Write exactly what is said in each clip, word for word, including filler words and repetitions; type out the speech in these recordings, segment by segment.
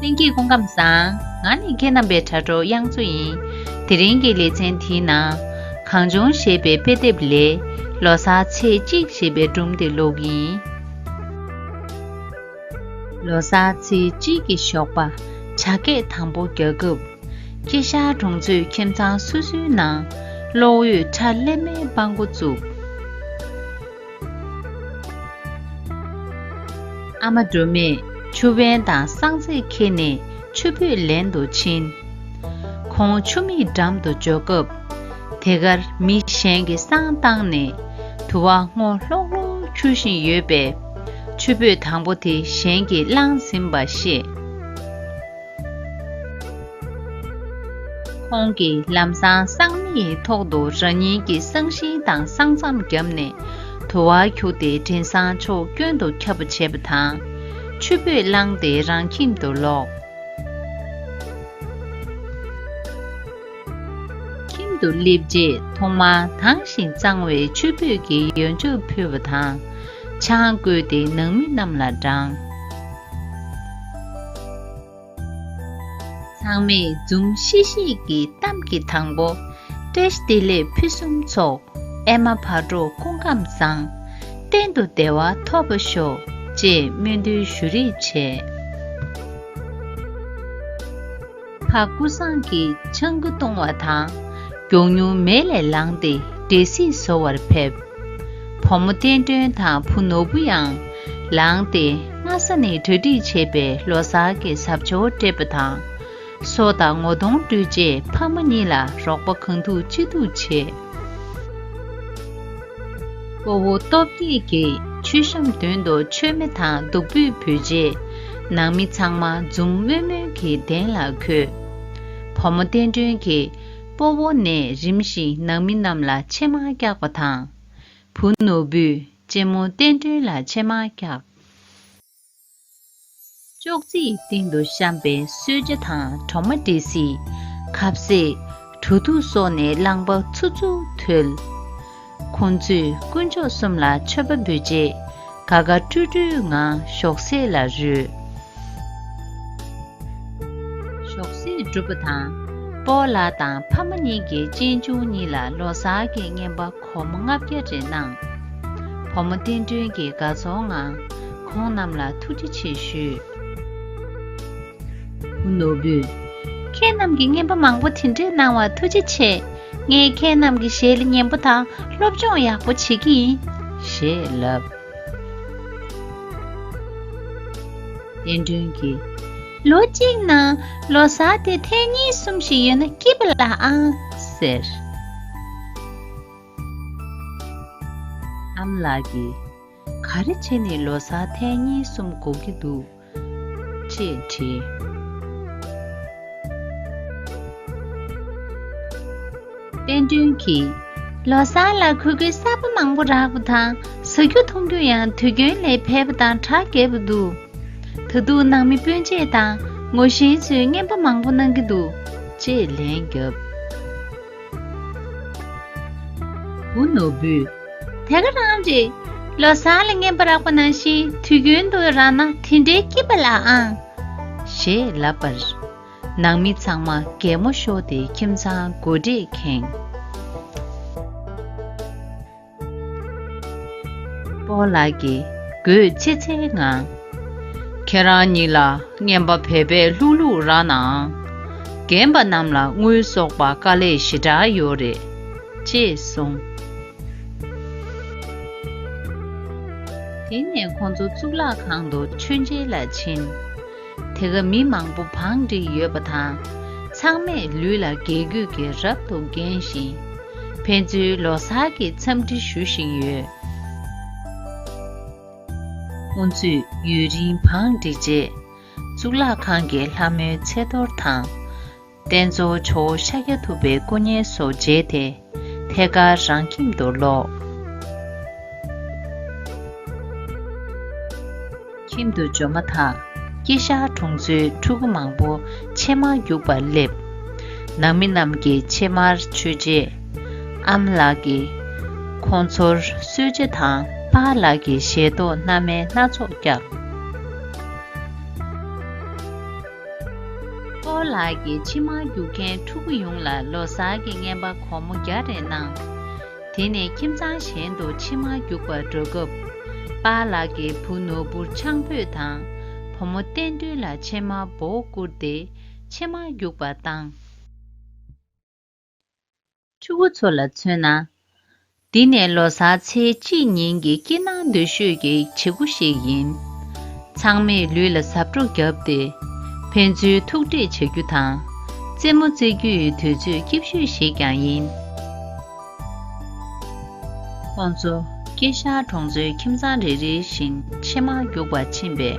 ལྷན་རྒྱས་སྐུ་ཁམས་བཟང་། ང་ནི་ཁྱེད་རྣམ་པའི་དྲ་གྲོགས་དབྱངས་མཚོ་ཡིན། དེ་རིང་གི་ལེ་ཚན་དེའི་ནང་། གངས་ལྗོངས་ཞེས་པའི་དཔེ་དེབ་ལས། ལོ་གསར་ཚེས་གཅིག་ཞེས་པའི་སྒྲུང་དེ་ཀློག་གི་ཡིན། ལོ་གསར་ཚེས་གཅིག་གི་ཞོགས་པ། བྱ་སྐད་དང་པོ་རྒྱག་སྐབས། དཀྱིལ་ཤར་གྲོང་ཚོའི་ཁྱིམ་ཚང་སོ་སོའི་ནང་། གློག་འོད་ཁྲ་ལེབ་མའི་སྤང་མགོ་བཙུགས། ཨ་མ་སྒྲོལ་མས་ཆུ་བན་དང་སྲང་རྩེད་འཁྱེར་ནས་ཆུ་བོས་ལེན་དུ་ཕྱིན། ཁོང་ཆུ་མིག་འགྲམ་དུ་འབྱོར་སྐབས། དེ་གར་མི་གཞན་གྱིས་བསང་བཏང་ནས་དུ་བ་སྔོ་ལྷོག་ལྷོག་འཕྱུར་བཞིན་ཡོད་པས། ཆུ་བོས་དང་པོ་དེ་གཞན་གྱིས་བླངས་ཟིན་པ་ཤེས། ཁོང་གིས་ལམ་སང་སྲང་མིག་ཐོག་ཏུ་རང་ཉིད་ཀྱི་བསང་ཤིང་དང་སྲང་ལྕམ་བརྒྱབ་ནས་དུ་བ་འཁྱུག་སྟེ་མགྲིན་བཟང་མཆོག་སྐྱོན་དུ་ཁྱབ་པ་བྱས་པ་དང་། ཆུ་བོས་བླངས་ཏེ་རང་ཁྱིམ་དུ་ལོག་ཁྱིམ་དུ་སླེབས་རྗེས་ཐོག་མར་དྭངས་ཤིང་གཙང་བའི་ཆུ་སྤོས་ཀྱི་ཡོན་ཆབ་ཕུལ་བ་དང་། ཆང་བསྐོལ་ཏེ་ནང་མི་རྣམས་ལ་དྲངས། ཚང་མས་འཛུམ་ཤིག་ཤིག་གི་གཏམ་གྱི་དང་པོ། བཀྲ་ཤིས་བདེ་ལེགས་ཕུན་སུམ་ཚོགས། ཨེ་མ་བག་དྲོ་སྐུ་ཁམས་བཟང་། གཏན་དུ་བདེ་བ་ཐོབ་པར་ཤོག་ཅེས་སྨོན་འདུན་ཞུ་རེས་བྱས། ཕ་ཀུ་སངས་ཀྱིས་ཆང་ཁུ་བཏུང་བ་དང་། མགྱོགས་མྱུར་མལ་ལས་ལངས་ཏེ་འབྲས་སིལ་བཟོ་བར་ཕེབས། བུ་མོ་བསྟན་སྒྲོན་དང་བུ་ནོར་བུ་ཡང་ལངས་ཏེ་སྔ་ས་ནས་གྲ་སྒྲིག་བྱས་པའི་ལོ་གསར་གྱི་གཟབ་མཆོར་སྤྲས་པ་དང་། སོ་དང་ངོ་གདོང་བཀྲུས་རྗེས་ཕ་མ་གཉིས་ལ་རོགས་པ་གང་ཐུབ་ཅི་ཐུབ་བྱས། སྤོ་བོ་སྟོབས་རྒྱས་ཀྱིས་མཆོད་བཤམས་མདུན་དུ་མཆོད་མེ་དང་བདུག་སྤོས་ཕུལ་རྗེས། ནང་མི་ཚང་མ་འཛུམ་དམུལ་དམུལ་གྱིས་གདན་ལ་འཁོད། བུ་མོ་བསྟན་སྒྲོན་གྱིས་སྤོ་བོ་ནས་རིམ་བཞིན་ནང་མི་རྣམས་ལ་ཕྱེ་མར་བཀྱགས་པ་དང་། བུ་ནོར་བུས་གཅེན་མོ་བསྟན་སྒྲོན་ལ་ཕྱེ་མར་བཀྱགས། ཅོག་ཙེའི་སྟེང་དུ་བཤམས་པའི་གསོལ་ཇ་དང་གྲོ་མ་འབྲས་སིལ། ཁ་ཟས། གྲོ་ཐུག་སོགས་ནས་རླངས་པ་ཚུར་ཚུར་འཐོལ། ཁོང་ཚོས་དཀོན་མཆོག་གསུམ་ལ་མཆོད་པ་འབུལ་རྗེས། དགའ་དགའ་སྤྲོ་སྤྲོའི་ངང་ཞོགས་ཟས་ལ་རོལ། ཞོགས་ཟས་གྲུབ་པ་དང་། སྤོ་ལགས་དང་ཕ་མ་གཉིས་ཀྱིས་གཅེན་གཅུང་གཉིས་ལ་ལོ་གསར་གྱི་རྔན་པ་སྒོར་མོ་ལྔ་བརྒྱ་རེ་གནང་། བུ་མོ་བསྟན་སྒྲོན་གྱིས་དགའ་ཚོར་ངང་ཁོང་རྣམས་ལ་ཐུགས་རྗེ་ཆེ་ཞུས། བུ་ནོར་བུས། ཁྱེད་རྣམས་ཀྱིས་རྔན་པ་མང་པོ་དེ་འདྲས་གནང་བར་ཐུགས་རྗེ་ཆེ། ངས་ཁྱེད་རྣམས་ཀྱི་ཞལ་ལ་ཉན་པོ་དང་སློབ་སྦྱོང་ཡག་པོ་བྱེད་ཀྱི་ཡིན། ཞེས་ལབ། བསྟན་སྒྲོན་གྱིས། ལོ་གཅིག་ནང་ལོ་གསར་དེ་ཐེངས་གཉིས་གསུམ་ཞིག་ཡོད་ན་སྐྱིད་པ་ལ་ཨང་། ཟེར། ཨ་མ་ལགས་ཀྱིས། ག་རེ་བྱས་ནས་ལོ་གསར་ཐེངས་གཉིས་གསུམ་དགོས་ཀྱི་འདུག་ཅེས་དྲིས། བསྟན་སྒྲོན་གྱིས། ལོ་གསར་ལ་གོས་སྐོན་གསར་པ་མང་པོ་རག་པ་དང་ཟ་རྒྱུ་འཐུང་རྒྱུ་ཡང་དུས་རྒྱུན་ལས་བས་པ་དང་གྲ་རྒྱས་པ་འདུག་ད་དུང་ནང་མི་སྤུན་མཆེད་དང་ངོ་ཤེས་ཚོས་རྔན་པ་མང་པོ་གནང་གི་འདུག་ཅེས་ལན་བརྒྱབ། བུ་ནོར་བུས། དེ་ག་རང་རེད། ལོ་གསར་ལ་རྔན་པ་རག་པ་ནང་བཞིན་དུས་རྒྱུན་དུ་རག་ན་དེ་འདྲའི་སྐྱིད་པ་ལ་ཨང་། ཞེས་ལབ་པར། ནང་མི་ཚང་མ་གད་མོ་ཤོར་ཏེ་ཁྱིམ་ཚང་སྒོ་འགྲམ་ཁེངས། སྤོ་ལགས་ཀྱིས་དགོད་ཚིག་ཚིག་ངང་། ཁྱེད་རང་གཉིས་ལ་རྔན་པ་བས་པས་ལྷུག་ལྷུག་རག་ནའང་། རྒན་པ་རྣམས་ལ་དངུལ་གསོག་པར་དཀའ་ལས་ཞེ་དྲག་ཡོད་རེད། ཅེས་གསུངས། དེ་ནས་ཁོང་ཚོ་གཙུག་ལག་ཁང་དུ་མཆོད་མཇལ་ལ་ཕྱིན། དེ་ག་མི་མང་པོ་བང་བསྒྲིགས་ཡོད་པ་དང་། ཚང་མས་ལུས་ལ་རྒྱལ་གུས་ཀྱིས་རབ་ཏུ་བརྒྱན་ཞིང་། ཕན་ཚུན་ལོ་གསར་གྱི་འཚམས་འདྲི་ཞུ་བཞིན་ཡོད། ཁོང་ཚོས་ཡུན་རིང་བང་བསྒྲིགས་རྗེས། གཙུག་ལག་ཁང་གི་ལྷ་མོའི་ཚེ་གཏོར་དང་། རྟེན་གཙོ་ཇོ་བོ་ཤཱཀྱ་ཐུབ་པའི་སྐུ་བརྙན་སོགས་མཇལ་ཏེ། ཐད་ཀར་རང་ཁྱིམ་དུ་ལོག་ཁྱིམ་དུ་འབྱོར་མ་ཐག་དཀྱིལ་ཤར་གྲོང་ཚོའི་ཕྲུ་གུ་མང་པོ་ཕྱེ་མར་རྒྱུག་པར་སླེབས། ནང་མི་རྣམས་ཀྱིས་ཕྱེ་མར་མཆོད་རྗེས། ཨ་མ་ལགས་ཀྱིས་ཁོང་ཚོར་གསོལ་ཇ་དང་པཱ་ལགས་ཀྱི་ཞལ་ཏོག་སྣ་མིན་སྣ་ཚོགས་བཀྱགས། སྤོ་ལགས་ཀྱིས་ཕྱེ་མར་རྒྱུག་མཁན་ཕྲུ་གུ་ཡོངས་ལ་ལོ་གསར་གྱི་རྔན་པ་སྒོར་མོ་བརྒྱ་རེ་གནང་། དེ་ནས་ཁྱིམ་ཚང་གཞན་དུ་ཕྱེ་མར་རྒྱུག་པར་འགྲོ་སྐབས། སྤོ་ལགས་ཀྱི་བུ་ནོར་བུ་ཆང་ཕུད་དང་བུ་མོ་བསྟན་སྒྲོན་ལ་ཕྱེ་མར་འབོ་བསྐུར་ཏེ་ཕྱེ་མར་རྒྱུག་པར་བཏང་། ཕྲུ་གུ་ཚོ་ལ་མཚོན་ན། འདི་ནི་ལོ་གསར་ཚེས་གཅིག་ཉིན་གྱི་སྐྱིད་སྣང་འདོད་ཤོས་ཀྱི་བྱེད་སྒོ་ཞིག་ཡིན། ཚང་མས་ལུས་ལ་གཟབ་སྤྲོ་བརྒྱབ་སྟེ། ཕན་ཚུན་ཐུག་འཕྲད་བྱ་རྒྱུ་དང་། རྩེད་མོ་རྩེ་རྒྱུའི་དུས་ཚོད་སྐྱིད་ཤོས་ཤིག་ཀྱང་ཡིན། ཁོང་ཚོ་དཀྱིལ་ཤར་གྲོང་ཚོའི་ཁྱིམ་ཚང་རེ་རེ་བཞིན་ཕྱེ་མར་རྒྱུག་པར་ཕྱིན་པས།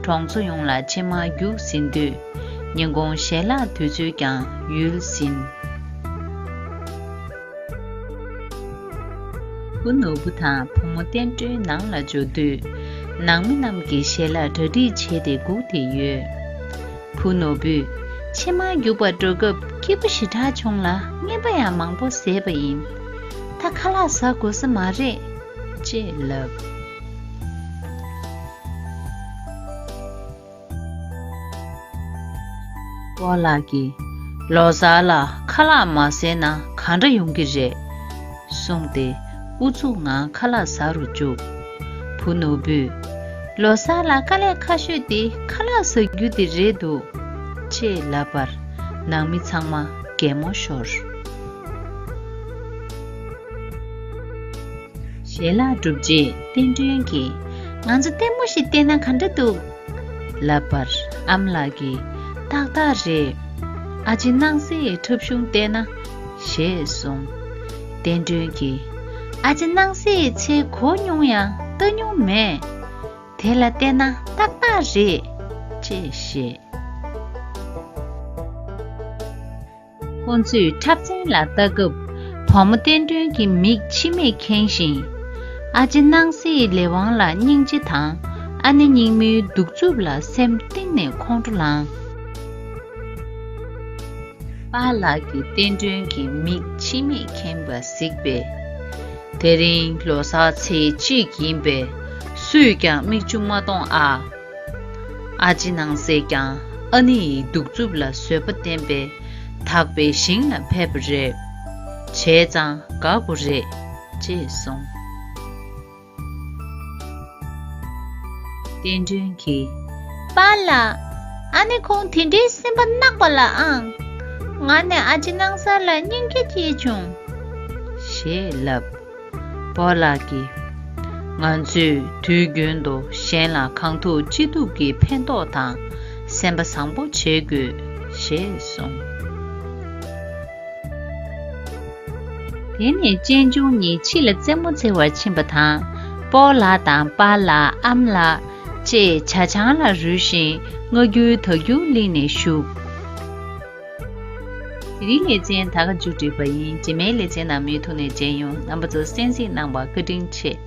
གྲོང་ཚོ་ཡོངས་ལ་ཕྱེ་མར་རྒྱུག་ཟིན་དུས། ཉིན་གུང་ཞལ་ལག་དུས་ཚོད་ཀྱང་ཡུལ་ཟིན། བུ་ནོར་བུ་དང་བུ་མོ་བསྟན་སྒྲོན་ནང་ལ་འབྱོར་དུས། ནང་མི་རྣམས་ཀྱིས་ཞལ་ལག་གྲ་སྒྲིག་བྱས་ཏེ་སྒུག་བསྡད་ཡོད། བུ་ནོར་བུས་ཕྱེ་མར་རྒྱུག་པར་འགྲོ་སྐབས་སྐྱིད་པོ་ཞེ་དྲག་བྱུང་ལ། རྔན་པ་ཡང་མང་པོ་བཟས་པ་ཡིན། ད་ཁ་ལག་ཟ་དགོས་ས་མ་རེད། ཅེས་ལབ། སྤོ་ལགས་ཀྱིས། ལོ་གསར་ལ་ཁ་ལག་མ་ཟས་ན་གང་འདྲ་ཡོང་གི་རེད། གསུངས་ཏེ། ཨུ་ཚུགས་ངང་ཁ་ལག་ཟ་རུ་བཅུག་བུ་ནོར་བུས། ལོ་གསར་ལ་དཀའ་ལས་ཁག་ཤོས་དེ་ཁ་ལག་ཟ་རྒྱུ་དེ་རེད་འདུག་ཅེས་ལབ་པར། ནང་མི་ཚང་མ་གད་མོ་ཤོར། ཞལ་ལག་གྲུབ་རྗེས་བསྟན་སྒྲོན་གྱིས། ང་ཚོ་ལྟད་མོ་ཞིག་བལྟས་ན་ག་འདྲ་འདུག་ལབ་པར། ཨ་མ་ལགས་ཀྱིས། ཏག་ཏག་རེད། ཨ་ཅེ་སྣང་གསལ་ཡི་འཁྲབ་གཞུང་བལྟས་ན། ཞེས་གསུངས། བསྟན་སྒྲོན་གྱིས། ཨ་ཅེ་སྣང་གསལ་ཡི་ཚལ་གོ་མྱོང་ཡང་ལྟ་མྱོང་མེད། དེ་ལ་བལྟས་ན་ཏག་ཏག་རེད། ཅེས་བཤད། ཁོང་ཚོས་འཁྲབ་ཚན་ལ་ལྟ་སྐབས། བུ་མོ་བསྟན་སྒྲོན་གྱི་མིག་མཆི་མས་ཁེངས་ཤིང་། ཨ་ཅེ་སྣང་གསལ་ཡི་ལས་དབང་ལ་སྙིང་རྗེ་དང་། ཨ་ནེ་སྙིགས་མའི་གདུག་རྩུབ་ལ་སེམས་གཏིང་ནས་ཁོང་ཁྲོ་ལངས། པཱ་ལགས་ཀྱིས་བསྟན་སྒྲོན་གྱི་མིག་མཆི་མས་ཁེངས་པ་གཟིགས་པས། དེ་རིང་ལོ་གསར་ཚེས་གཅིག་ཡིན་པས། སུས་ཀྱང་མིག་ཆུ་མ་གཏོང་ཨ། ཨ་ཅེ་སྣང་གསལ་ཀྱང་ཨ་ནེ་ཡི་གདུག་རྩུབ་ལ་བཟོད་པ་བསྟེན་པས། དག་པའི་ཞིང་ལ་ཕེབས་པ་རེད། བྱས་ཙང་དགའ་དགོས་རེད། ཅེས་གསུངས། བསྟན་སྒྲོན་གྱིས། པཱ་ལགས། ཨ་ནེ་ཁོང་དེ་འདྲའི་སེམས་པ་གནག་པ་ལ་ཨང་། ང་ནི་ཨ་ཅེ་སྣང་གསལ་ལ་སྙིང་རྗེ་སྐྱེས་བྱུང་། ཞེས་ལབ། སྤོ་ལགས་ཀྱིས། ང་ཚོས་དུས་རྒྱུན་དུ་གཞན་ལ་གང་ཐུབ་ཅི་ཐུབ་ཀྱིས་ཕན་ཐོགས་དང་། སེམས་པ་བཟང་པོ་བྱེད་དགོས། ཞེས་གསུངས། དེ་ནས་གཅེན་གཅུང་གཉིས་ཕྱི་ལ་རྩེད་མོ་རྩེ་བར་ཕྱིན་པ་དང་། སྤོ་ལགས་དང་པཱ་ལགས། ཨ་མ་ལགས། ཅེས་ཇ་ཆང་ལ་རོལ་བཞིན་སྔ་འགྱུར་ད་འགྱུར་གླེང་ནས་བཞུགས། དེ་རིང་ལེ་ཚན་ད་ག་མཇུག་སྒྲིལ་བ་ཡིན། རྗེས་མའི་ལེ་ཚན་ནང་མུ་མཐུད་ནས་མཇལ་ཡོང་། རྣམ་པ་ཚོ་གསན་གཟིགས་གནང་བར་བཀའ་དྲིན་ཆེ།